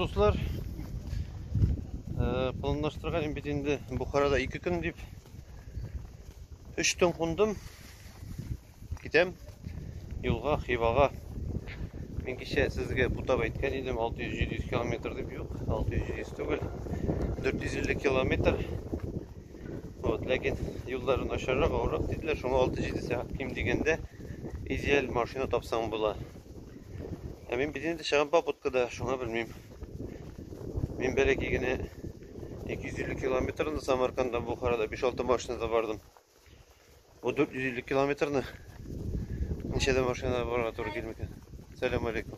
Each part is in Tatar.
Дуслар, планлаштырган идем бит инде Бухарада 2 көн дип. 3 төн кундым. Китәм юлга, Хивага. Мин кичә сезгә бутап әйткән идем, 600-700 километр дип, юк, 600-700 түгел, 450 километр. Вот, ләкин юллары начаррак, авыррак диделәр, шуңа 6-7 сәгать ким дигәндә идеаль машина тапсаң була. Ә мин бит инде чыгам попуткада, шуңа белмим. Мин бәләкәй генә 250 километрны Самаркандан Бухарада 5-6 машинада бардым. Бу 450 километрны ничәдә машинада барырга туры килмикән? Сәлам алейкум.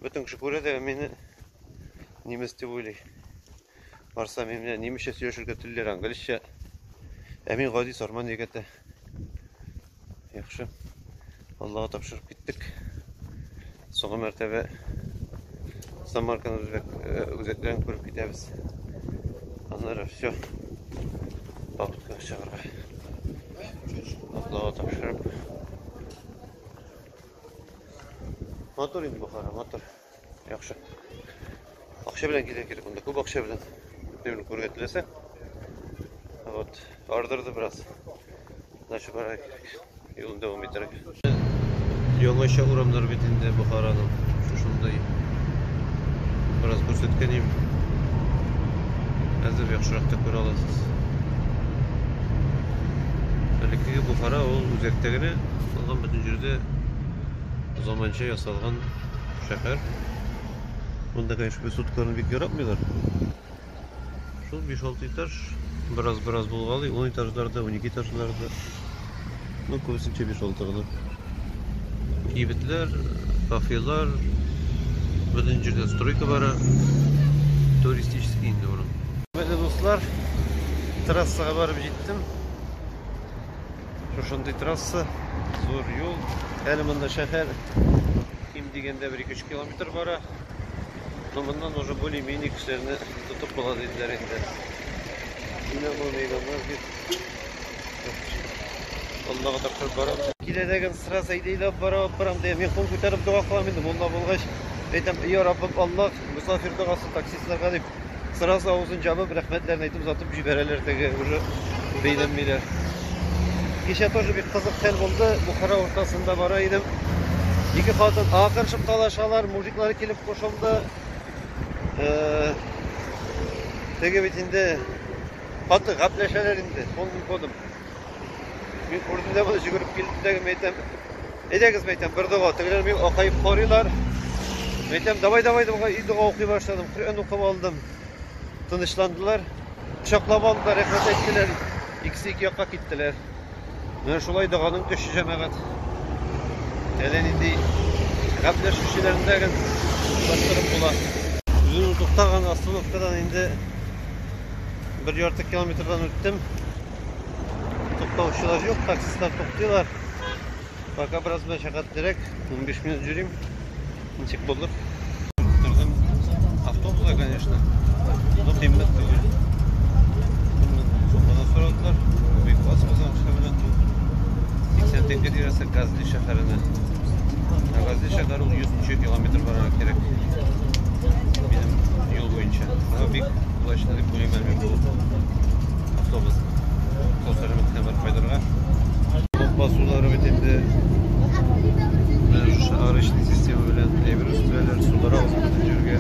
Бөтен кеше күрә дә мине немец дип уйлый. Барса мин менә немецчә сөйләшергә телиләр, английча. Ә мин гади сарман егете. Яхшы. Аллага тапшырып киттек. Соңгы мәртәбә Самарканд үзбәк үзәкләрен күреп китәбез. Аннары все. Попытка чыгарга. Аллага тапшырып. Матур инде Бухара, матур. Яхшы. Акча белән килә кирәк монда, күп акча белән. Бөтен күрергә теләсәң. Вот, ардырды бераз. Дальше барырга кирәк. Юлын дәвам итәргә. Яңача урамнар бит инде Бухараның. Шушындый. Бераз күрсәткән идем. Хәзер яхшырак та күрә аласыз. Элеккеге Бухара ул үзәктә генә, калган бөтен җирдә заманча ясалган шәһәр. Монда, конечно, высоткаларны бик яратмыйлар. Шул 5-6 этаж, бераз-бераз булгалый, 10 этажларда, 12 этажларда. Ну, күбесенчә 5-6 гына. Кибетләр, кафелар, бөтен җирдә стройка бара. Туристический инде урын. Хөрмәтле дуслар, трассага барып җиттем. Шушындый трасса, зур юл. Әле монда шәһәр ким дигәндә 1-2 километр бара. Но моннан уже более-менее кешеләрне тотып була диделәр инде. Менә бу мәйданнар бит. Аллага тапшырып барам. Киләдәген сразу әйдәйләп бара, барам дигән. Мин кул күтәреп дога кылам инде, мулла булгач. Әйтәм, я Раббым Аллаһ, мусафир догасын таксистларга дип. Сразу авызын җабып, рәхмәтләрен әйтеп озатып җибәрәләр теге уже бәйләнмиләр. Кичә тоже бик кызык хәл булды. Бухара уртасында бара идем. Ике хатын акырышып талашалар, мужиклар килеп кушылды. Теге бит инде каты гәпләшәләр инде, полным ходом. Мин күрдем дә моны, йөгереп килдем дә, әйтәм, әйдәгез, әйтәм, бер дога. Тегеләр мин акаеп карыйлар. Әйтәм, давай, давай, дога, и дога укый башладым, Коръән укып алдым. Тынычландылар. Кочаклап алдылар, рәхмәт әйттеләр. Икесе ике якка киттеләр. Менә шулай доганың көче, җәмәгать. Әллә нинди гәпләшүчеләрне дә бастырып була. Үземнең туктаган остановкадан инде бер ярты километрдан үттем. Туктаучылар юк, таксистлар туктыйлар. Пока бераз мәшәкатьлерәк, 15 минут йөрим. Ничек булыр? Тордым. Автобуска, конечно. Но кыйммәт түгел. Сумманы сорадылар. Бик аз булган акча белән 80 тәңкә тирәсе Газли шәһәренә. Ә Газли шәһәре ул 100 километр барырга кирәк. Минем юл буенча. Шуңа бик удачно дип уйлыйм әле мин бу автобус. Сол сәламәт барып кайтырга. Басулары бит инде менә шушы арычный система белән әйбер үстерәләр, сулар агызып бөтен җиргә.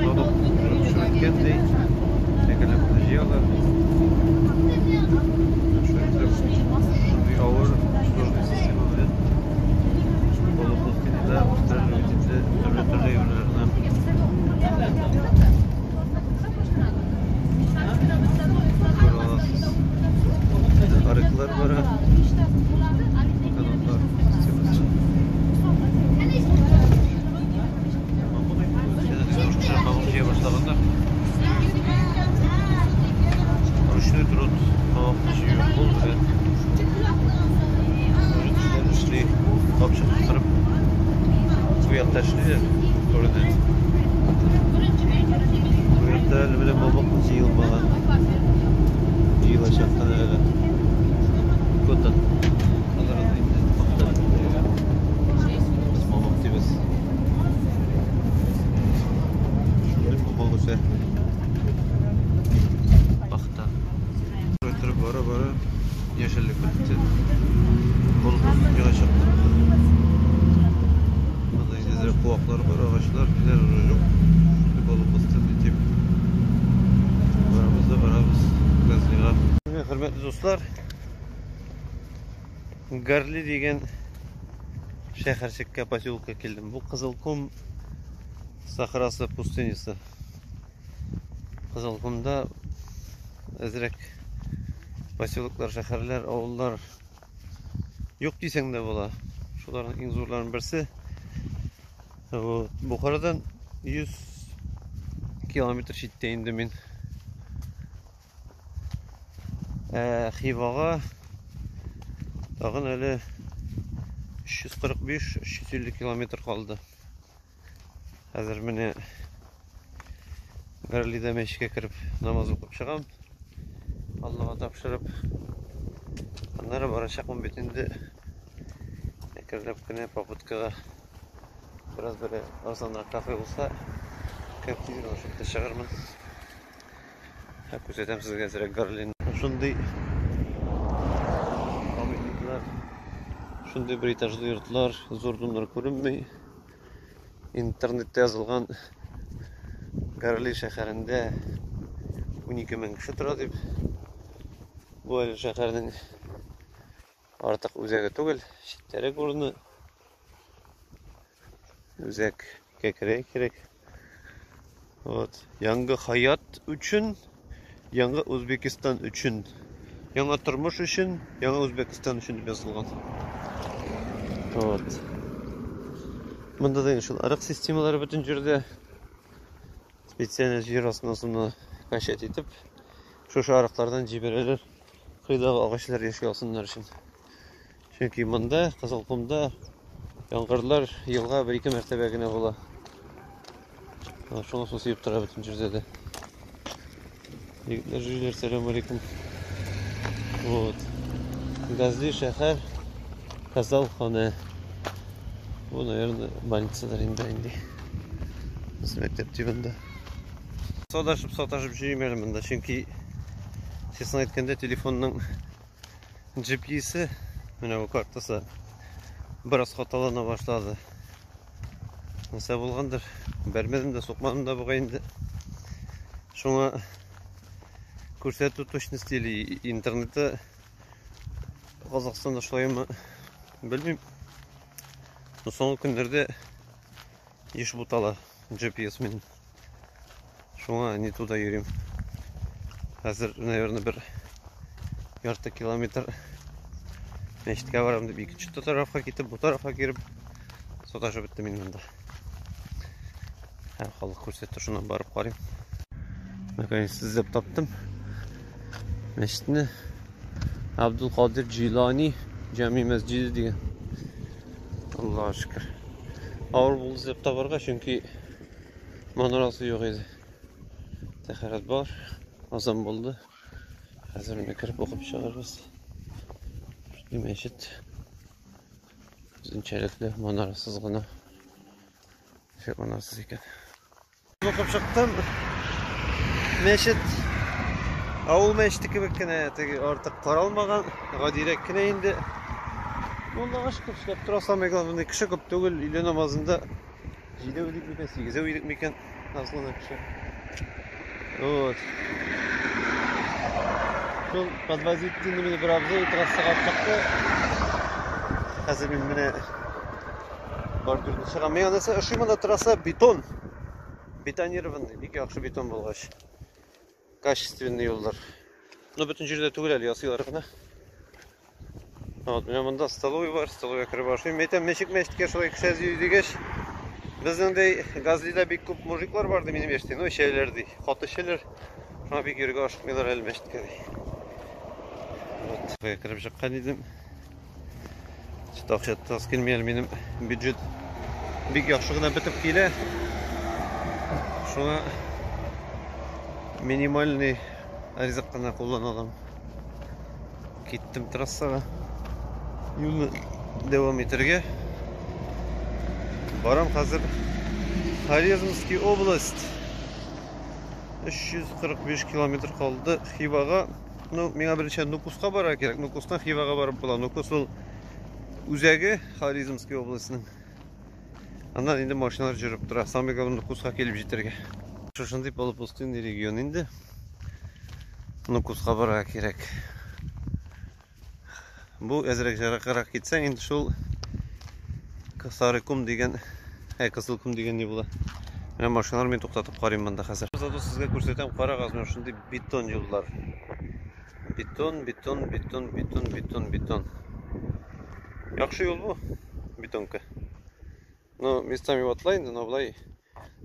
Налог төшеп ди. Әкренләп моны җыялар. Шулай итеп, шундый авыр, сложный система белән полупустыняда үстерәләр бит инде төрле-төрле әйберләрне. Арыклар бара. Каналлар системасы. Мамык җыя башлаганнар. Ручной труд, мамыкны җыю кул белән. Уже кешеләр эшли, капчык тутырып. Бу якта эшлиләр, күренә. Бу якта әле менә мамык җыелмаган. Җыелачак кына әле. Котон. Алар аны инде пахта. Без мамык дибез. куаклар бар, агачлар, ниләр юк. Шундый полупустынный тип. Барабыз да барабыз Газлига. Менә, хөрмәтле дуслар, Гарли дигән шәһәрчеккә, поселокка килдем. Бу Кызылком сахарасы пустынясы. Кызылкомда әзрәк поселоклар, шәһәрләр, авыллар юк дисәң дә була. Шуларның иң зурларының берсе. Вот. Бухарадан 100 километр читтә инде мин. Ә Хивага тагын әле 345-350 километр калды. Хәзер менә Гарлида мәчеткә кереп намаз укып чыгам. Аллага тапшырып. Аннары барачакмын бит инде. Әкренләп кенә попуткага бераз бер арзанрак кафе булса, кереп тиз генә шунда чыгармын. Ә күрсәтәм сезгә әзрәк Гарлин. Шундый памятниклар, шундый бер этажлы йортлар, зур домнар күренми. Интернетта язылган Гарли шәһәрендә 12 мең кеше тора дип. Бу әле шәһәрнең артык үзәге түгел, читтәрәк урыны. Үзәккә керә кирәк. Вот. Яңгы хаят өчен, яңгы Үзбекистан өчен, яңа тормыш өчен, яңа Үзбекистан өчен дип язылган. Вот. Монда да шул арык системалары бөтен җирдә специально җир астына суны качать итеп, шушы арыклардан җибәрәләр. Кыйдагы агачлар яши алсыннар өчен. Чөнки монда, Кызылкомда яңгырлар елга бер-ике мәртәбә генә була. Шуңа су сибеп тора бөтен җирдә дә. Егетләр, җүләр, сәлам алейкум. Вот. Газли шәһәр, Казалхана. Бу, наверное, больницадыр инде инде. Без мәктәп тибында. Садашып, саташып йөрим әле монда, чөнки, честно әйткәндә, телефонның GPS-е, менә бу картасы бераз хаталана башлады. Нәрсә булгандыр, бәрмәдем дә, сукмадым да бугай инде. Шуңа күрсәтү точности или интернеты Казахстанда шулаймы, белмим. Но соңгы көннәрдә еш бутала GPS минем. Шуңа не туда йөрим. Хәзер, наверное, бер ярты километр мәчеткә барам дип икенче тарафка китеп, бу тарафка киреп саташып беттем мин монда. Һәм халык күрсәтте, шуннан барып карыйм. Наконец эзләп таптым. Мәчетне Абдул Кадир Джилани Җами мәсҗиде дигән. Аллаһ шөкер. Авыр булды эзләп табарга, чөнки манарасы юк иде. Тәһарәт бар, азан булды. Хәзер менә кереп укып чыгарбыз. Шундый мәчет. Үзенчәлекле, манарасыз гына. Ничек манарасыз икән? Укып чыктым. Мәчет авыл мәчете кебек кенә, теге артык каралмаган, гадирәк кенә инде. Аллага шөкер, эшләп тора, самое главное, кеше күп түгел, өйлә намазында җидәү идек микән, сигезәү идек микән, аз гына кеше. Вот. Шул подвозить инде мине бер абзый трассага алып чыкты. Хәзер мин менә бордюрны чыгам. Миңа нәрсә ошый монда трасса бетон. Бетонированный, бик яхшы бетон булгач. Качественный юллар. Но бөтен җирдә түгел әле, ясыйлар гына. Вот, менә монда столовый бар, столовыйга кереп ашыйм. Әйтәм, ничек мәчеткә шулай кеше әз йөри дигәч, безнең ди Газлида бик күп мужиклар бар ди минем яшьтә, ну эчәләр ди, каты эчәләр. Шуңа бик йөрергә ашыкмыйлар әле мәчеткә ди. Вот, кереп чыккан идем. Что-то акча тотасы килми әле минем бюджет бик яхшы гына бетеп килә. Шуңа минимальный ризык кына куллана алам. Киттем трассага. Юлны дәвам итәргә. Барам хәзер Хорезмский область. 345 километр калды Хивага. Ну, миңа беренче Нукуска барырга кирәк. Нукустан Хивага барып була. Нукус ул үзәге Хорезмский областьның. Аннан инде машиналар йөреп тора. Самый главный Нукуска килеп җитәргә. Шушындый полупустынный регион инде. Нукуска барырга кирәк. Бу әзрәк җыраккарак китсәң, инде шул Сары ком дигән, ә Кызыл ком дигән ни була. Менә машиналар мин туктатып карыйм монда хәзер. Зато сезгә күрсәтәм, карагыз, менә шундый бетон юллар. Бетон, бетон, бетон, бетон, бетон, бетон. Яхшы юл бу, бетонка. Ну, местами ватыла инде, но болай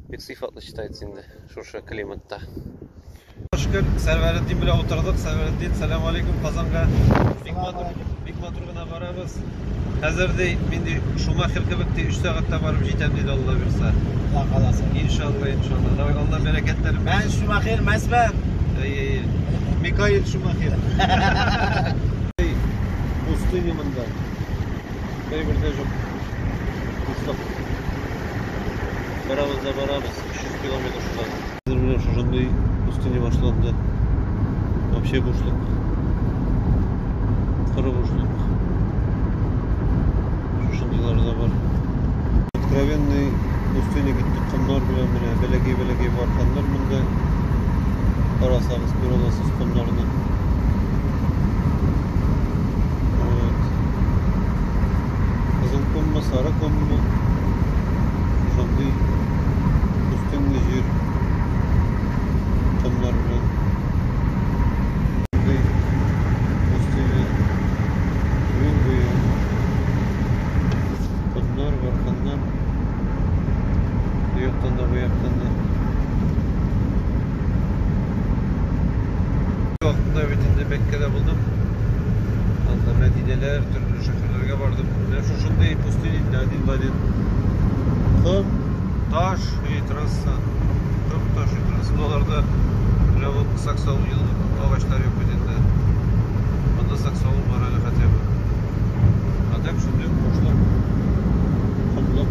бик сыйфатлы считается инде шушы климатта. Шөкер, Сәрвәретдин белән утырдык. Сәрвәретдин, сәлам алейкум Казанга. Бик матур, бик матур гына барабыз. Хәзер ди, мин ди Шумахер кебек ди 3 сәгатьтә барып җитәм диде Алла бирса. Алла каласа. Иншалла, иншалла. Давай Алла бәрәкәтләрен Мен Шумахер emasman. Әй, әй, әй. Микаил Шумахер. Пустыня монда. Бер бердә юк. Бушлык. Барабыз да барабыз. 300 километр шуннан. Хәзер менә шушындый пустыня башланды. Вообще бушлык. Коры бушлык. Шушындыйлары да бар. Откровенный пустыня китте комнар белән менә бәләкәй-бәләкәй барханнар монда. Карасагыз күрә аласыз комнарны. Вот. Кызыл коммы, сары коммы? Шундый пустынный җир. Комнар белән. Шундый пустыня. Юл буе. Комнар, барханнар. Бу яктан да, бу яктан да. Вакытында бит инде Мәккәдә булдым. Анда Мәдинәләр, төрле шәһәрләргә бардым. Менә шушындый пустыня инде один в один. Ком, таш и трасса. Ком, таш и трасса. Но аларда менә бу саксаул агачлар юк бит инде. Монда саксаул бар әле хотя бы. А так шундый ук бушлык. Комлык.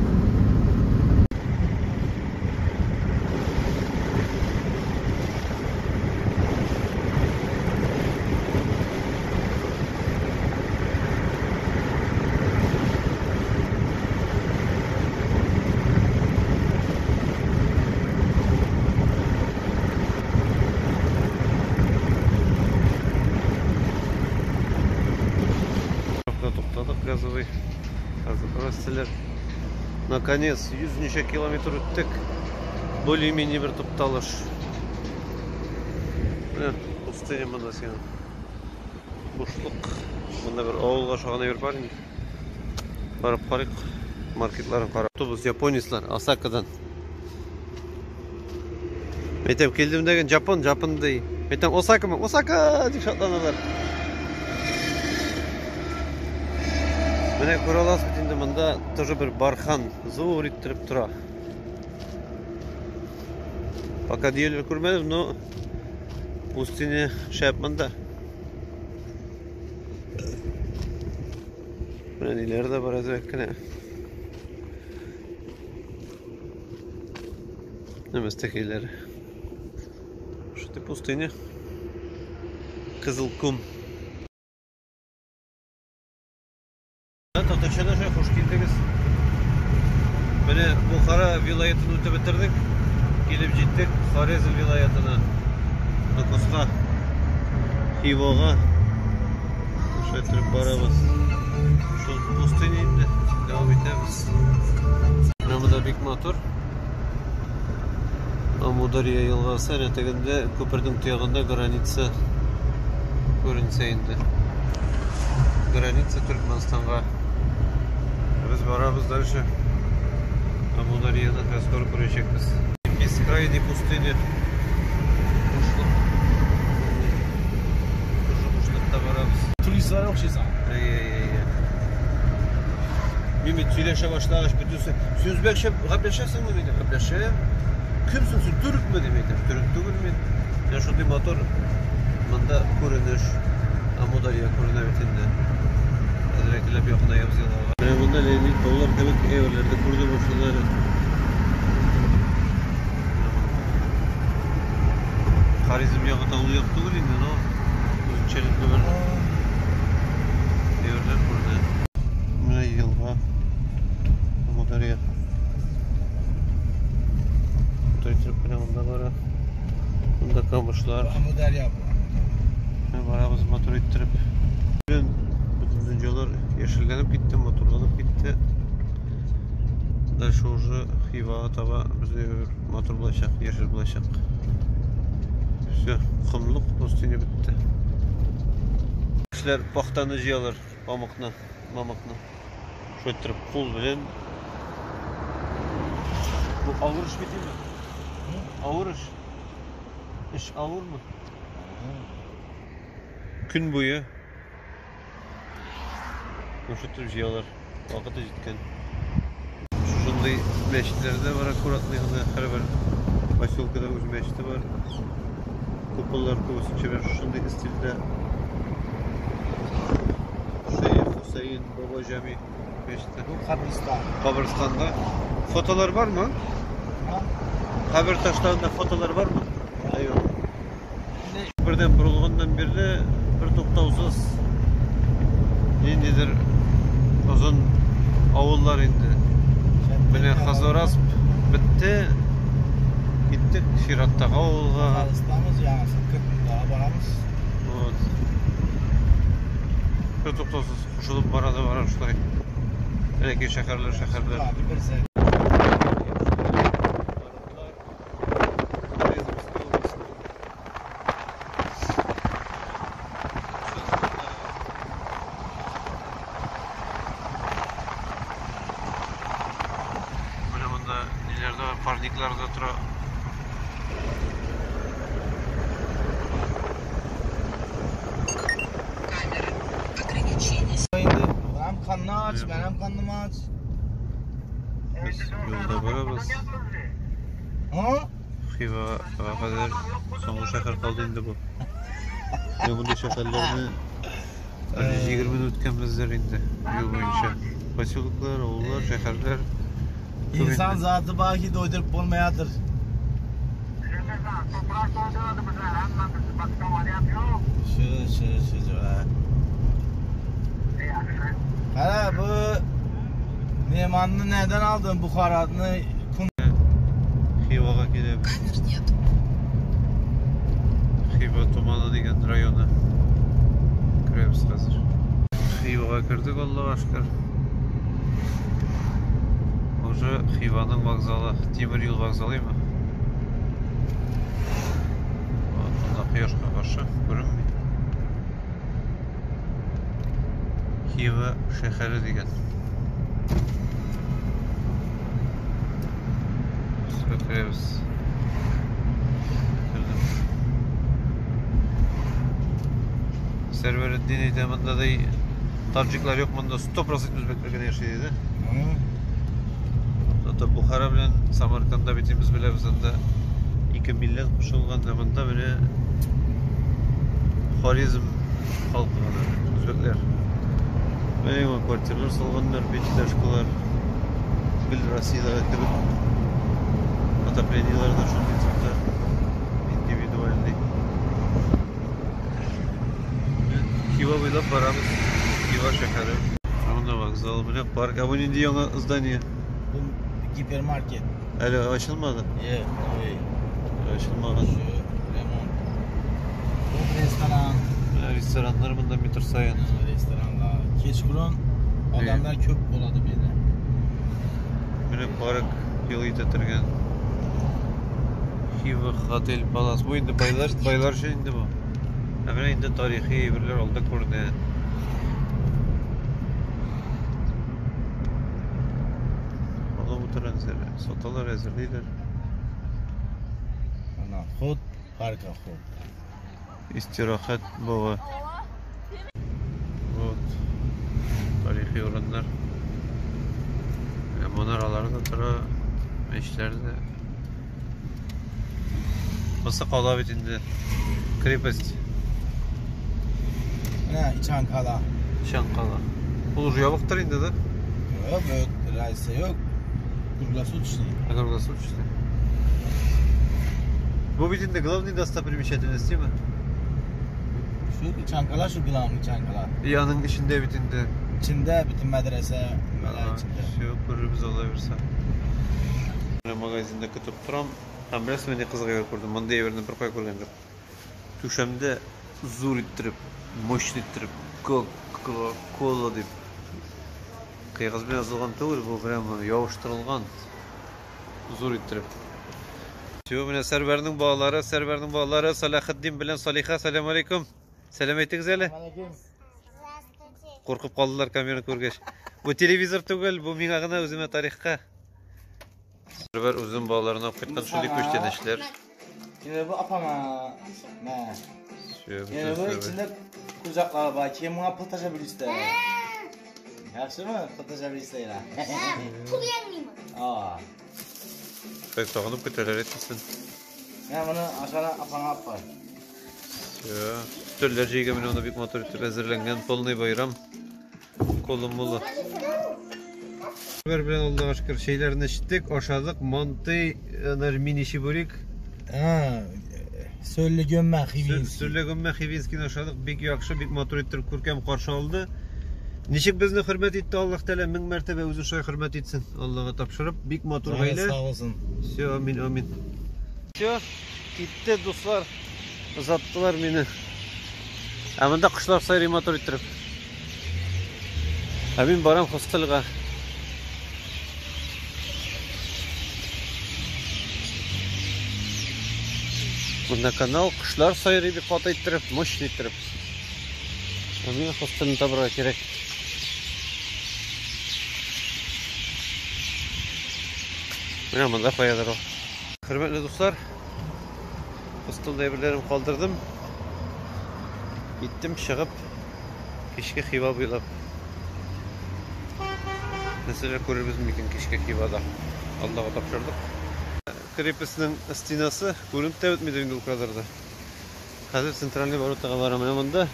Туктадык газовый. Хәзер Наконец, 100 ничә километр үттек. Более-менее бер тукталыш. Менә пустыня монда синең. Бушлык. Монда бер авылга ошаган әйбер бар инде. Барып карыйк. Маркетларын карап. Автобус японецлар Осакадан. Әйтәм, килдем дигән Жапон, Жапон ди. Әйтәм, Осакамы? Осака дип шатланалар. Менә күрә аласыз бит инде монда тоже бер бархан зур иттереп тора. Пока дөяләр күрмәдем, но пустыня шәп монда. Менә ниләр дә бар әзрәк кенә. Нәмәстәкәйләре. Шундый пустыня. Кызыл ком. Татарчада шулай хуш килдегез. Менә Бухара вилаятын үтеп бетердек. Килеп җиттек Хорезм вилаятына. Нукуска, Хивага. Шулай итеп барабыз. Шул пустыня инде. Дәвам итәбез. Менә монда бик матур. Амударья елгасы, әнә тегендә күпернең тоягында граница күренсә инде. Граница Төркмәнстанга. Без барабыз дальше. Амударьяны хәзер скоро күрәчәкбез. Бескрайний пустыня. Бушлык. Шушы бушлыкта барабыз. Turistlere o'xshaysan. Әй, әй, әй. Мин бит сөйләшә башлагач бөтенесе, син үзбәкчә гәпләшәсеңме мин? Гәпләшәм. Кемсең син, төрекме дип әйтәм. Төрек түгел мин. Менә шундый матур монда күренеш. Амударья күренә бит инде. Әзрәкләп якынаябыз елгага. Менә монда Леонид таулар кебек әйберләрне күрдем шунда әле. Хорезм ягы таулы як түгел инде, но үзенчәлекле бер әйберләр күренә. Менә елга. Амударья. Камышлар. Амударья бу. Барабыз матур иттереп. Бөтен дөньялар яшелләнеп китте, матурланып китте. Дальше уже Хивага таба бездә матур булачак, яшел булачак. Все, комлык пустыня бетте. Кешеләр пахтаны җыялар, памыкны, мамыкны. Шулай иттереп кул белән. Бу авыр эш бит инде. Авыр эш. Эш авырмы? Көн буе шулай итеп җыялар. Вакыты җиткән. Шушындый мәчетләр дә бар, аккуратный гына. Һәрбер поселкада үз мәчете бар. Куполлар күбесенчә менә шушындый стильдә. Шейх Хусейн Баба Җами мәчете. Бу кабристан. Каберстанда фотолар бармы? Ha? Кабер ташларында фотолар бармы? Юк. Бердән борылганнан бирле бер туктаусыз ниндидер озын авыллар инде. Менә Хазарасп бетте. Киттек чираттагы авылга. Кабристаныбыз яңасы 40 мең daha барабыз. Вот. Бер туктаусыз кушылып бара да бара шулай. Бәләкәй шәһәрләр, шәһәрләр. Бер зәр. Менә монда ниләр дә бар, парниклар да тора. Камеры. Ограничение. Инде hem kanını aç, ben hem kanımı aç. Без юлда барабыз. Ha? Хивага кадәр соңгы шәһәр калды инде бу. Менә мондый шәһәрләрне бер 20 минут үткәнбездер инде юл буенча. Поселоклар, авыллар, шәһәрләр. İnsan zatı baki doydurup bolmayadır. Şu şu şu şu. Ha. Qara bu Nemanni nereden aldın Buxaradını? Kum Хивага киләбез. Камер нет. Хива туманы дигән районы. Керәбез хәзер. Хивага кердек, Аллага шөкер. Уже Хиваның вокзалы, тимер юл вокзалымы? Вот, монда кояшка каршы күренми. Хива шәһәре дигән. Все, керәбез. Кердем. Сәрвәретдин әйтә, монда да таджиклар юк, монда 100% үзбәкләр генә яши диде. Зато Бухара белән Самарканда бит без беләбез, анда ике милләт кушылган, ә монда менә Хорезм халкы гына, үзбәкләр. Менә яңа квартиралар салганнар, пятиэтажкалар, гел Россиядәге кебек. Отоплениелар да шундый типта, индивидуальный. Хива буйлап барабыз. Хива шәһәре. Монда вокзал, менә парк. Ә бу нинди яңа здание? Bu gipermarket. Әле ачылмады. Ye, oy. Ачылмаган. Şu remont. Bu restoran. Менә рестораннар монда метр саен. Restoranda. Kechqurun odamlar ko'p bo'ladi bu yerda. Менә парк юл итә торган. Хива Хотель Палас. Бу инде байлар, байлар өчен инде бу. Ә менә инде тарихи әйберләр алда күренә. Алып утыра әзер. Саталар, әзерлиләр. Ana xud, parka xud. Истирахат бага. Вот. Тарихи урыннар. Менә манаралар да тора, мәчетләр дә. Бусы кала бит инде. Крепость. Mana Ichankala. Чанкала. Ул уже ябыктыр инде, да? Yo'q, bu райса yo'q. Круглосуточный. А круглосуточный. Бу бит инде главный достопримечательность, дими? Shu Ichankala shu главный Ichankala. И аның эчендә бит инде. İçinde bütün medrese, nimalar içinde. Все, күрербез алла бирсә. Менә магазинда көтеп торам. Һәм беләсезме, нинди кызык әйбер күрдем? Мондый әйберне беркая күргән юк. Түшәмдә зур иттереп, мощный иттереп Кока-кола дип кыягаз белән язылган түгел, бу прямо ябыштырылган. Зур иттереп. Все, менә Сәрвәрнең балалары, Сәрвәрнең балалары Салахетдин белән Салиха, сәлам алейкум. Сәлам әйтегез әле. Куркып калдылар камераны күргәч. Бу телевизор түгел, бу миңа гына үземә тарихка. Сәрвәр үзенең балаларына алып кайткан шундый күчтәнәчләр. Yine bu apama. Ne? Yine bu içinde kucaklar var. Kim buna pul taşabilirse. Yaxşı mı? Pul taşabilirse yine. Pul yanmıyor. Aa. Хәй сагынып көтәләр әтисен. Ya bunu aşağıdan apana apar. Все. Өстәлләр җәйгән менә монда бик матур итеп әзерләнгән полный байрам. Колым мулы. Бер белән Аллага шөкер чәйләрне эчтек, ашадык, мантый, анар мини чебурек. Ha, Söyle gömme Xivinski. Сүрле гөмбә Хивинскийны ашадык, бик яхшы, бик матур иттереп күркәм каршы алды. Ничек безне хөрмәт итте Аллаһ Тәгалә, мең мәртәбә үзе шулай хөрмәт итсен. Аллага тапшырып, бик матур гаилә. Sağ olsun. Все, амин, амин. Все, китте, дуслар. Озаттылар мине. Ә монда кошлар сайрый матур иттереп. Ә мин барам хостелга. Монда канал, кошлар сайрый бик каты иттереп, мощный иттереп. Ә миңа хостелны табырга кирәк. Менә монда каядыр ул. Хөрмәтле дуслар, хостелда әйберләрем калдырдым. Киттем чыгып, кичке Хива буйлап. Нәрсәләр күрербез микән кичке Хивада? Аллага тапшырдык. Крепостьның стенасы күренеп тә бетмидер инде ул кадәр дә. Хәзер центральный воротага барам. Менә монда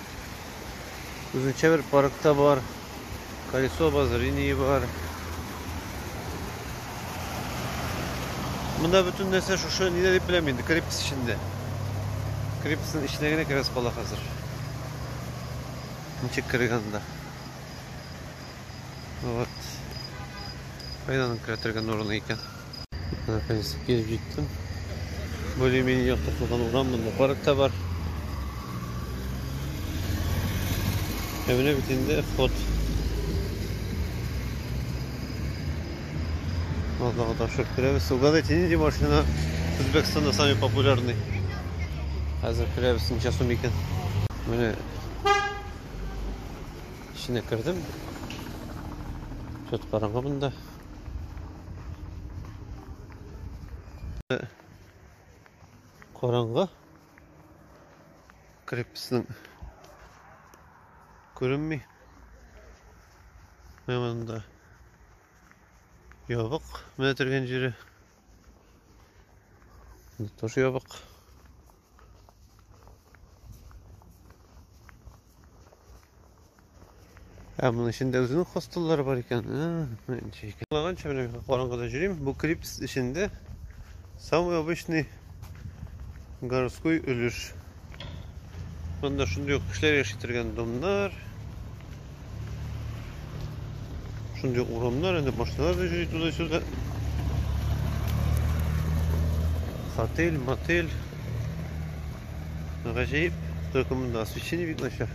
үзенчә бер паркта бар. Колесо обозрения бар. Монда бөтен нәрсә шушы нидә дип беләм инде, крепость эчендә. Крепостьның эченә генә керәсе кала хәзер. Ничек кергән анда? Вот. Кайда аның керә торган урыны икән? Наконец килеп җиттем. Более-менее яктыртылган урам, монда парк та бар. Ә менә бит инде вход. Аллага тапшырып керәбез. Угадайте, нинди машина Үзбәкстанда самый популярный? Хәзер керәбез, ничә сум икән? Менә эченә кердем. Чот караңгы монда. Караңгы. Крепостьның күренми. Менә монда ябык. Менә торган җире. Монда тоже ябык. Ә моның эчендә үзенең хостеллары бар икән. Менә ничә икән. Аңлаганча, менә мин караңгыда йөрим. Бу крепость эчендә самый обычный городской өлеш. Монда шундый ук кешеләр яши торган домнар. Шундый ук урамнар, инде машиналар да йөри туда-сюда. Отель, мотель. Гаҗәеп. Только монда освещение бик начар.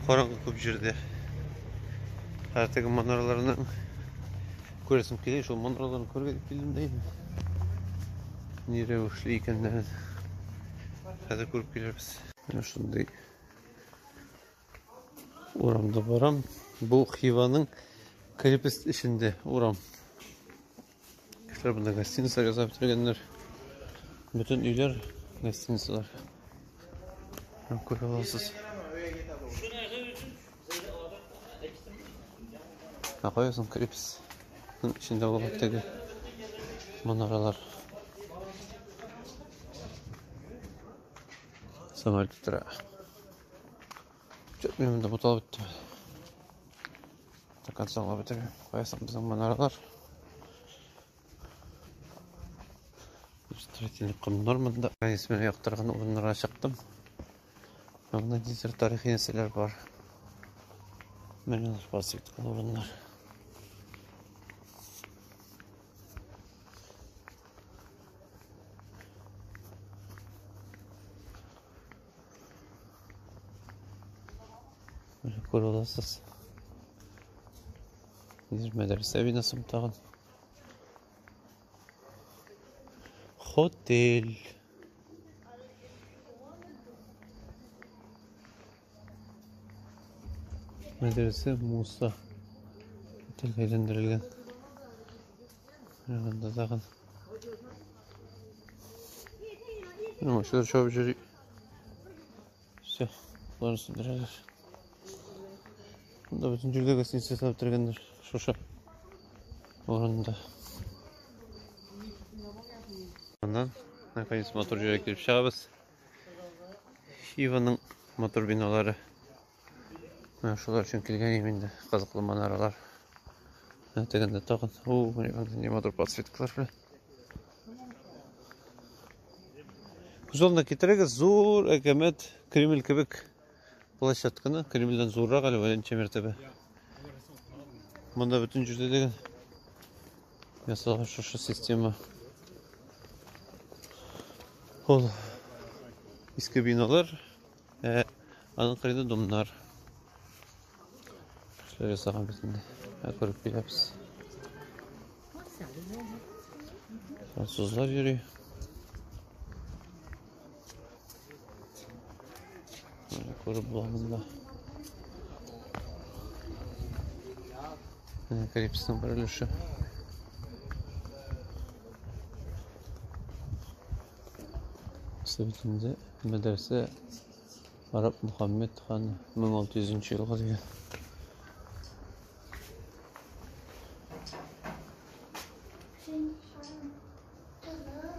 Караңгы күп җирдә. Һәр теге манараларны күрәсем килә, шул манараларны күрергә дип килдем дә инде. Ни рәвешле икәннәрен хәзер күреп килербез. Менә шундый урамда барам. Бу Хиваның крепость эчендә урам. Кешеләр монда гостиница ясап бетергәннәр. Бөтен өйләр гостиницалар. Күрә аласыз. Ә кая соң крепость? Эчендә булган теге манаралар. Самолет тора. Чё, мин монда буталып беттем. До конца аңлап бетермим. Кая соң безнең манаралар? Строительный комнар монда. Әнис менә яктырган урыннарга чыктым. Монда ниндидер тарихи нәрсәләр бар. Менә басып киткән урыннар. Менә күрә аласыз. Нидер мәдрәсә бинасы тагын. Хотель. Мәдрәсә Муса. Отельгә әйләндерелгән. Менә монда тагын. Менә машина чабып йөри. Все, боларны сүндерәләр. Монда бөтен җирдә гостиница ясап бетергәннәр. Шушы урында. Аннан, наконец, матур җиргә килеп чыгабыз. Хиваның матур биналары. Менә шулар өчен килгән идем инде. Кызыклы манаралар. Менә тегендә тагын. О, менә анда нинди матур подсветкалар белән. Күз алдына китерегез, зур әкәмәт Кремль кебек площадканы. Кремльдән зуррак әле берничә мәртәбә. Монда бөтен җирдә дигән ясалган шушы система. Ул иске биналар, ә аның кырыйда домнар. Кешеләр ясаган бит инде. Ә күреп киләбез. Французлар йөри. Менә күреп була монда. Менә крепостьның бер өлеше. Бит инде мәдрәсә Араб Мухаммед хан 1600 елгы дигән.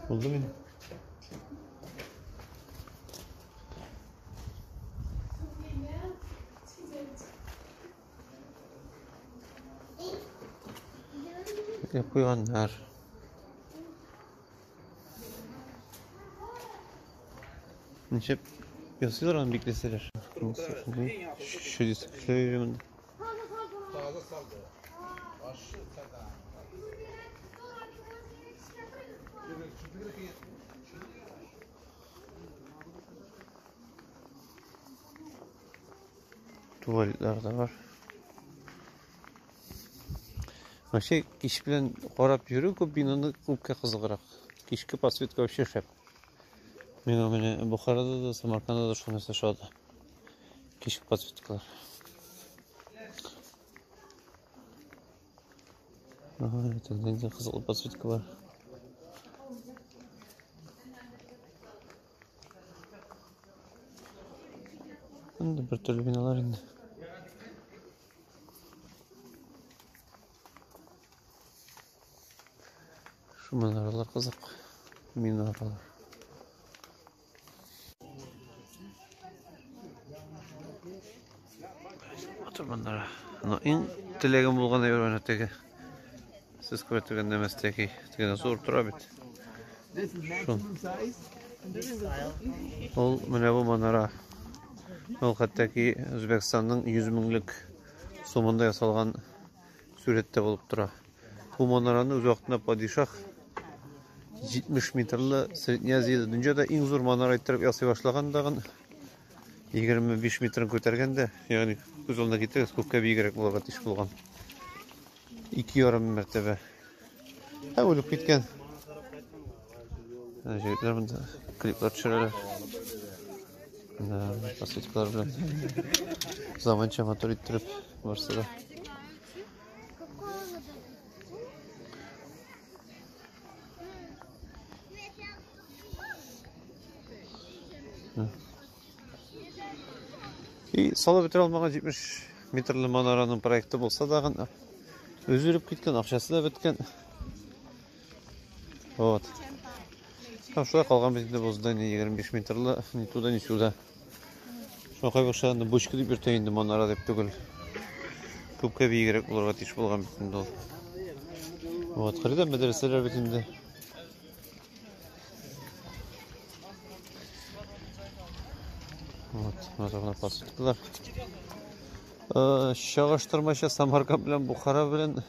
Булды мени? Бикләп куйганнар. Ничек ясыйлар аны бикләсәләр? Чудес кешеләр йөри монда. Туалетлар да бар. Вообще кич белән карап йөрү күп бинаны күпкә кызыграк. Кичке подсветка вообще шәп. Миңа менә Бухарада да, Самарканда да шул нәрсә ошады. Кичке подсветкалар. Ага, это нинди кызыклы подсветка бар. Инде бер төрле биналар инде. Шу манаралар кызык. Минаралар. Матур манара. Но иң теләгем булган әйбер менә теге. Сез күрә торган нәмәстәки. Теге зур тора бит. Шул. Ул менә бу манара. Ул хәтта ки Үзбәкстанның 100 меңлек сумында ясалган сурәттә булып тора. Бу манараны үз вакытында падишаһ 70 метрлы Средняя Азиядә дөньяда иң зур манара иттереп ясый башлаган тагын 25 метрын күтәргән дә, ягъни күз алдына китерегез, күпкә биегрәк булырга тиеш булган. 2,5 мәртәбә. Һәм үлеп киткән. Җегетләр монда клиплар төшерәләр. Да, подсветкалар белән. Заманча матур иттереп барсы да. И салып бетерә алмаган 70 метрлы манараның проекты булса да, үзе үлеп киткән, акчасы да беткән. Вот. Һәм шулай калган бит инде бу здание 25 метрлы, ни туда, ни сюда. Шуңа кайбер кешеләр аны бочка дип йөртә инде, манара дип түгел. Күпкә биегрәк булырга тиеш булган бит инде ул. Вот, кырыйда мәдрәсәләр бит инде. Вот, матур гына подсветкалар. Чагыштырмача Самарканд белән Бухара белән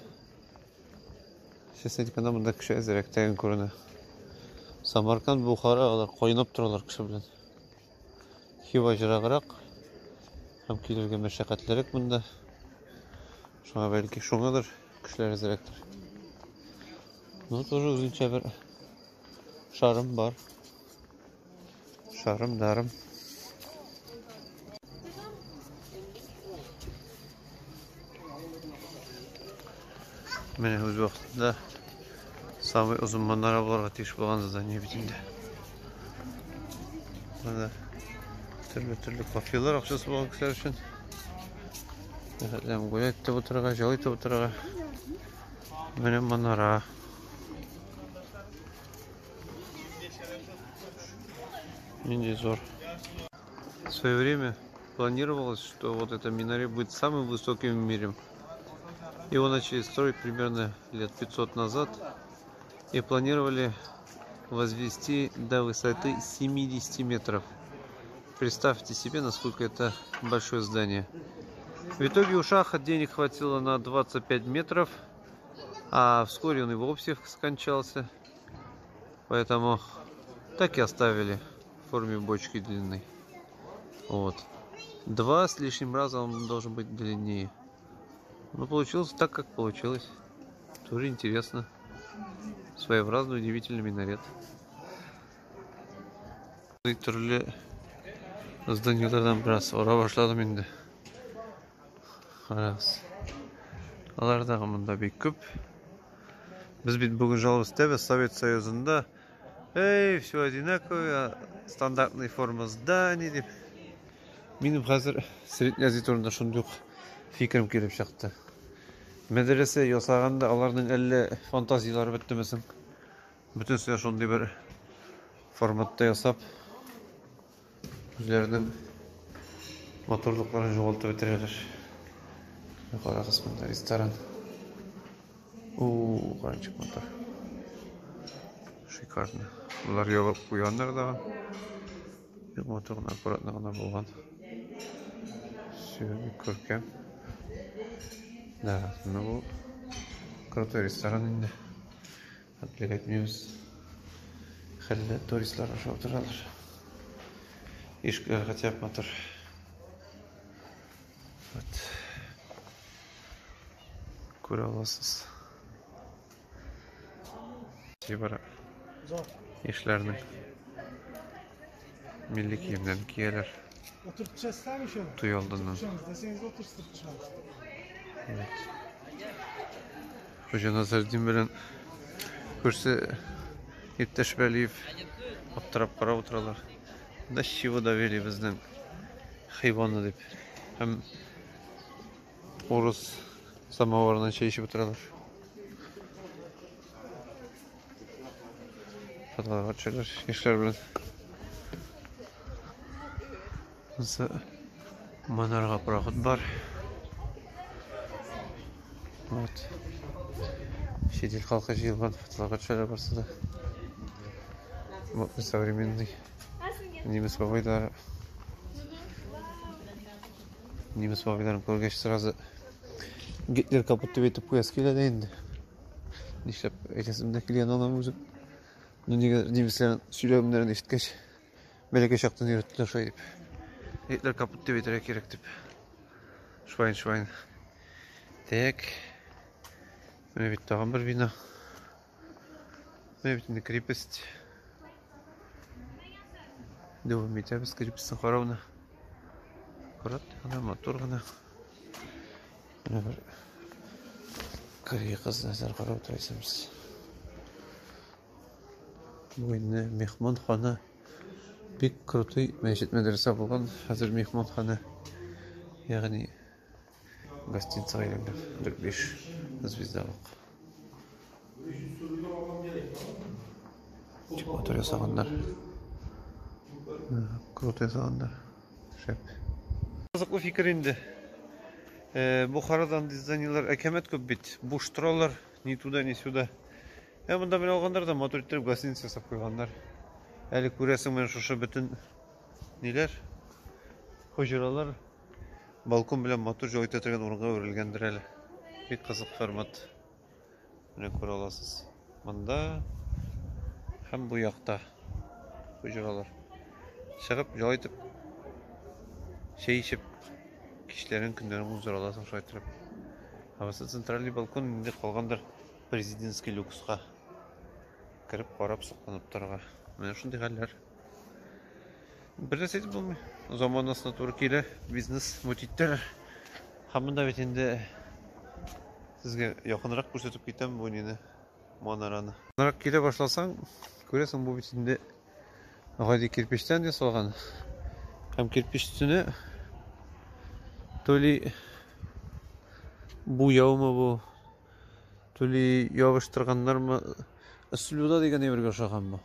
честно әйткәндә, монда кеше әзрәк тәген күренә. Самарканд, Бухара алар кайнап торалар кеше белән. Хива җыраграк. Һәм килергә мәшәкатьлерәк монда. Шуңа бәлки шуңадыр кешеләр әзрәктер. Ну, тоже үзенчә бер шарым бар. Шарым, дарым. Менә үз вакытында самый озын манара булырга тиеш булган здание бит инде. Менә төрле-төрле кафелар акчасы булган кешеләр өчен. Рәхәтләнеп гулять итеп утырырга, җал итеп утырырга. Менә манара. Нинди зур. В свое время планировалось, что вот эта минарет будет самым высоким в мире. Его начали строить примерно лет 500 назад и планировали возвести до высоты 70 метров. Представьте себе, насколько это большое здание. В итоге у шаха денег хватило на 25 метров, а вскоре он и вовсе скончался. Поэтому так и оставили в форме бочки длинной. Вот. 2 с лишним раза он должен быть длиннее. Но получилось так, как получилось. Тоже интересно. Своеобразный удивительный минарет. Төрле зданиеләрдән бераз ора башладым инде. Карагыз. Алар дагы монда бик күп. Без бит бүген жалобыз итәбез Совет Союзында. Эй, все одинаковое, стандартный форма зданий дип. Минем хәзер Средняя Азия турында шундый ук фикерем килеп чыкты. Мәдрәсә ясаганда аларның әллә фантазияләре беттеме соң? Бөтенесе шундый бер форматта ясап, үзләренең матурлыкларын югалтып бетерәләр. Карагыз, монда ресторан. У, каранчык матур. Шикарно. Болар ябып куйганнар да. Бик матур гына, аккуратно гына булган. Все, бик күркәм. Да, ну бу крутой ресторан инде. Отвлекать әйтмибез. Хәлле туристлар ашап утыралар. Ишкә хотя бы матур. Вот. Күрә аласыз. Бара. Яшьләрнең милли киемнәрен кияләр. Туй алдыннан. Evet. Хуҗа Насретдин белән күрше иптәш Бәлиев аптырап карап утыралар. До чего довели безнең хайванны дип. Һәм урыс самоварыннан чәй эчеп утыралар. Фотоларга төшәләр яшьләр белән. Монысы манарга проход бар. Вот. Чит ил халкы җыелган, фотоларга төшәләр барысы да. Вот современный немец бабайлары. Немец бабайларын күргәч сразу Гитлер капут дип әйтеп куясы килә дә инде. Нишләп әйтәсем дә килгән алам үзем. Ну нигә немецләрнең сөйләмнәрен ишеткәч, бәләкәй чактан өйрәттеләр шулай дип. Гитлер капут дип әйтергә кирәк дип. Швайн, швайн. Так. Менә бит тагын бер бина. Менә бит инде крепость. Дәвам итәбез крепостьның каравына. Аккурат гына, матур гына. Менә бер Корея кызы нәзәр карап утырасыз. Бу инде мехманхана. Бик крутой мәчет мәдрәсә булган. Хәзер мехманхана. Ягъни гостиницага әйләнгән. Бер 5 звездалык. Ничек матур ясаганнар. Круто ясаганнар. Шәп. Кызыклы фикер инде. Бухарадан дизайнерлар әкәмәт күп бит. Буш торалар, ни туда, ни сюда. Ә монда менә алганнар да матур иттереп гостиница ясап куйганнар. Әле күрәсең менә шушы бөтен ниләр, хуҗралар балкон белән матур җай итә торган урынга әверелгәндер әле. Бик кызык формат. Менә күрә аласыз. Монда һәм бу якта хуҗралар. Чыгып, җай итеп чәй эчеп Кичләрен, көннәрен уздыра аласың шулай торып. Ә центральный балкон инде калгандыр президентский люкска. Кереп карап сокланып торырга. Менә шундый хәлләр. Бер нәрсә әйтеп булмый. Заманасына туры килә, бизнес мутить итәләр. Һәм монда бит инде сезгә якынрак күрсәтеп китәм бу нине, манараны. Якынрак килә башласаң, күрәсең, бу бит инде гади кирпечтән ясалган. Һәм кирпеч өстенә то ли буяумы бу, то ли ябыштырганнармы, слюда дигән әйбергә охшаган бу.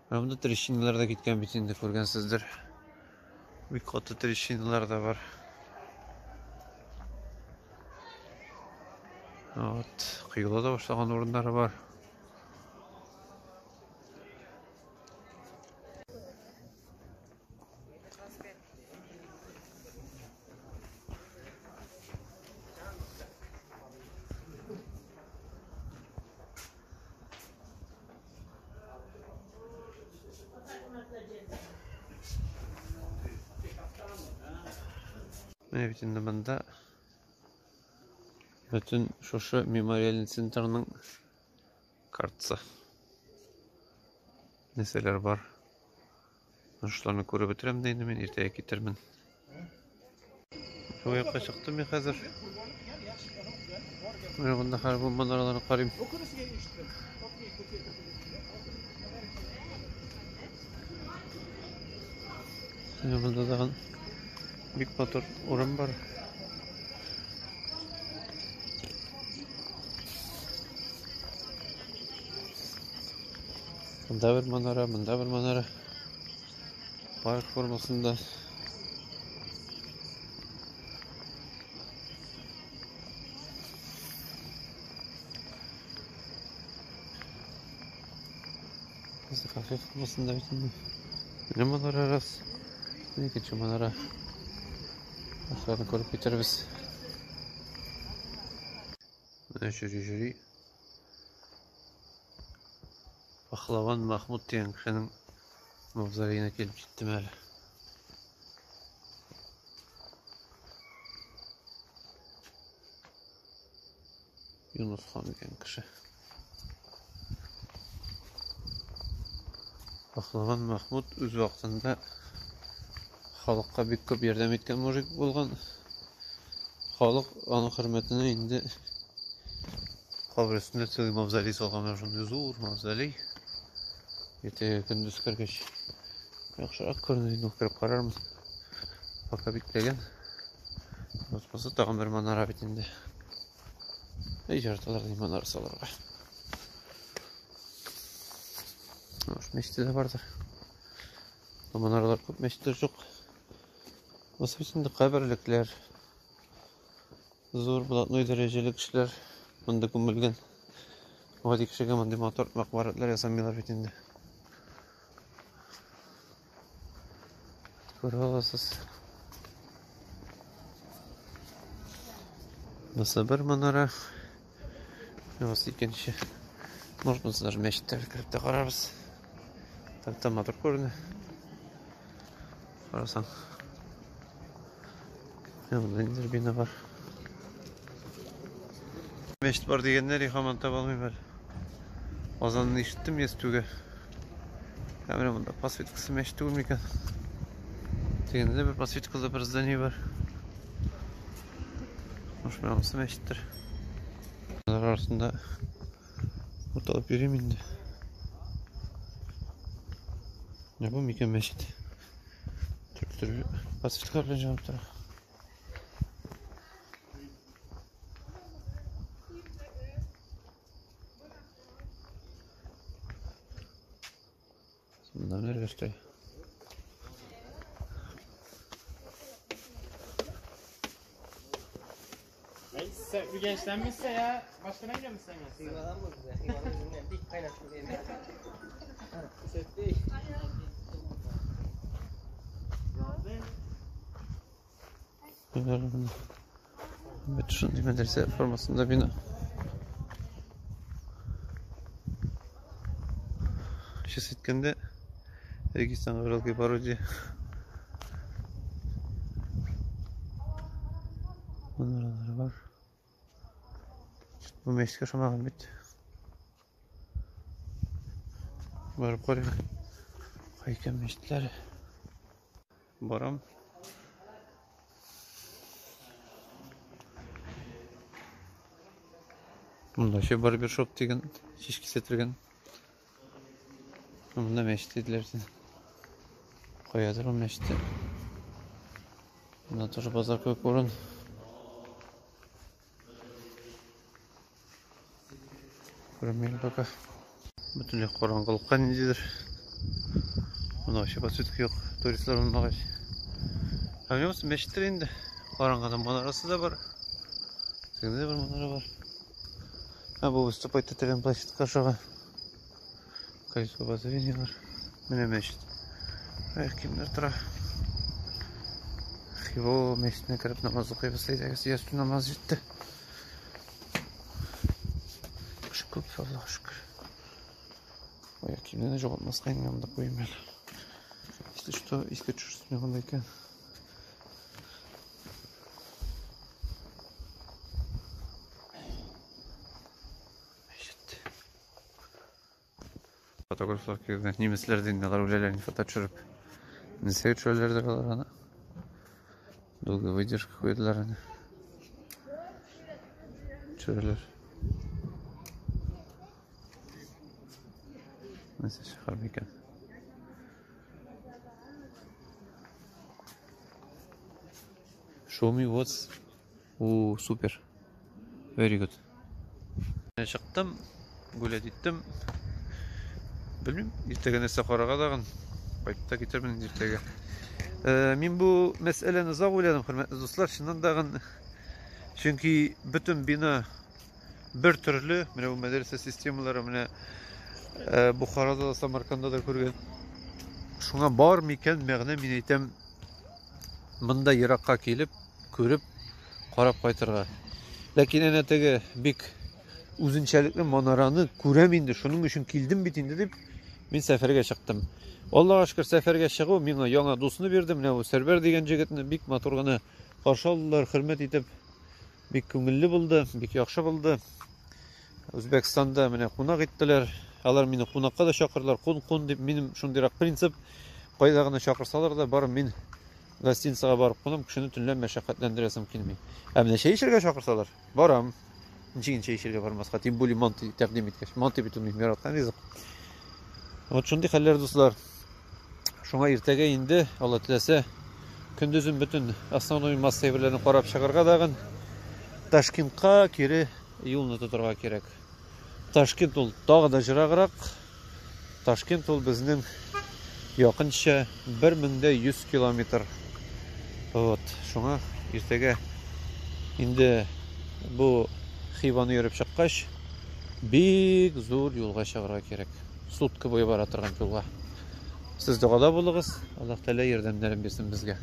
Менә монда трещиналар да киткән бит инде, күргәнсездер. Бик каты трещиналар да бар. Вот, коела да башлаган урыннары бар. Менә бит инде монда бөтен шушы мемориальный центрның картасы. Нәрсәләр бар. Шуларны күреп бетерәм дә инде мин иртәгә китермен. Бу якка чыктым мин хәзер. Менә монда хәзер бу манараларны карыйм. Менә монда тагын бик матур урын бар. Монда бер манара, монда бер манара. Парк формасында. Кафе формасында бит инде. Менә манара раз. Икенче манара. Башларын күреп китербез. Менә йөри-йөри. Пахлаван Махмуд дигән кешенең мавзолеена килеп җиттем әле. Юнус хан дигән кеше. Пахлаван Махмуд үз вакытында халыкка бик күп ярдәм иткән мужик булган. Халык аның хөрмәтенә инде кабер өстендә целый мавзолей салган, менә шундый зур мавзолей. Иртәгә көндез кергәч яхшырак күренер инде, кереп карармыз. Пока бикләгән. Басмасы тагын бер манара бит инде. Әй, яраталар ди манара салырга. Может, мәчете дә бардыр. Манаралар күп, мәчетләр юк. Бусы бит инде каберлекләр. Зур блатной дәрәҗәле кешеләр монда күмелгән. Гади кешегә мондый матур мәкбарәтләр ясамыйлар бит инде. Күрә аласыз. Бусы бер манара. Бусы икенче. Может, монысы даже мәчеттә кереп тә карарбыз. Так та матур күренә. Карасаң. Монда ниндидер бина бар. Мәчет бар дигәннәр, һаман таба алмыйм әле. Азанны ишеттем естүгә. Ә менә монда подсветкасы мәчет түгел микән? Дигәндә дә бер подсветкалы бер здание бар. Может, менә монысы мәчеттер. Алар арасында буталып йөрим инде. Менә бу микән мәчет? Төрле-төрле подсветкалар белән җанып тора. Монда нәрсә эшли? Sen bir gençlenmişse ya. Başka ne gelmişsen ya? Бит шундый мәдрәсә формасында бина. Сейчас әйткәндә, Регистан Уралский пародия. Бу мәчеткә ошамаган бит. Барып карыйк. Кай икән мәчетләре? Барам. Монда еще барбершоп дигән чәч кисә торган. Монда мәчет диделәр. Каядыр ул мәчете. Монда тоже базар кебек урын. Күренмәй пока. Бөтенләй караңгылыкка ниндидер. Монда вообще подсветка юк, туристлар булмагач. Ә менә монысы мәчеттер инде. Караңгыда манарасы да бар. Тегендә дә бер манара бар. Ә бу выступать итә площадка ашага. Колесо обозрения бар. Менә мәчет. Эх, кемнәр тора. Хиво мәчетенә кереп намаз укыйбыз, әйдәгез, ястү намаз җитте. Кеше күп, Аллага шөкер. Ой, киемне дә югалтмаска инде монда куйым әле. Если что, искә төшерсен монда икән. Мәчет. Фотографлар килгән. Немецләр дә инде алар үләләр инде фото төшереп. Нәрсәгә төшерәләрдер алар аны. Долгая выдержка куйдылар аны. Төшерәләр. Нәрсә шәһәр микән? Show me what's... О, супер. Very good. Чыктым, гулять иттем. Белмим, иртәгә нәрсә карарга тагын. Кайтып та китермен инде иртәгә. Мин бу мәсьәләне озак уйладым, хөрмәтле дуслар, чыннан тагын. Чөнки бөтен бина бер төрле, менә бу мәдрәсә системалары менә Бухарада да, Самарканда да күргән. Шуңа бар микән мәгънә, мин әйтәм, монда еракка килеп, күреп, карап кайтырга. Ләкин әнә теге бик үзенчәлекле манараны күрәм инде, шуның өчен килдем бит инде дип, мин сәфәргә чыктым. Аллага шөкер, сәфәргә чыгу миңа яңа дусны бирде. Менә бу Сәрвәр дигән җегетне бик матур гына каршы алдылар, хөрмәт итеп. Бик күңелле булды, бик яхшы булды. Үзбәкстанда менә кунак иттеләр. Алар мине кунакка да чакырдылар. Кун, кун дип, минем шундыйрак принцип. Кайда гына чакырсалар да, барып мин гостиницага барып кунам, кешене төнлә мәшәкатьләндерәсем килми. Ә менә чәй эчәргә чакырсалар, барам. Ничек инде чәй эчәргә бармаска, тем более манты тәкъдим иткәч. Манты бит ул минем яраткан ризык. Вот шундый хәлләр, дуслар. Шуңа иртәгә инде, Алла теләсә, көндезен бөтен основной масса әйберләрен карап чыгарга тагын Ташкентка кире юлны тотарга кирәк. Ташкент ул тагы да җыраграк. Ташкент ул безнең якынча 1100 километр. Вот, шуңа иртәгә инде бу Хиваны йөреп чыккач, бик зур юлга чыгарга кирәк. Сутка буе бара торган юлга. Сез догада булыгыз. Аллаһ Тәгалә ярдәмнәрен бирсен безгә.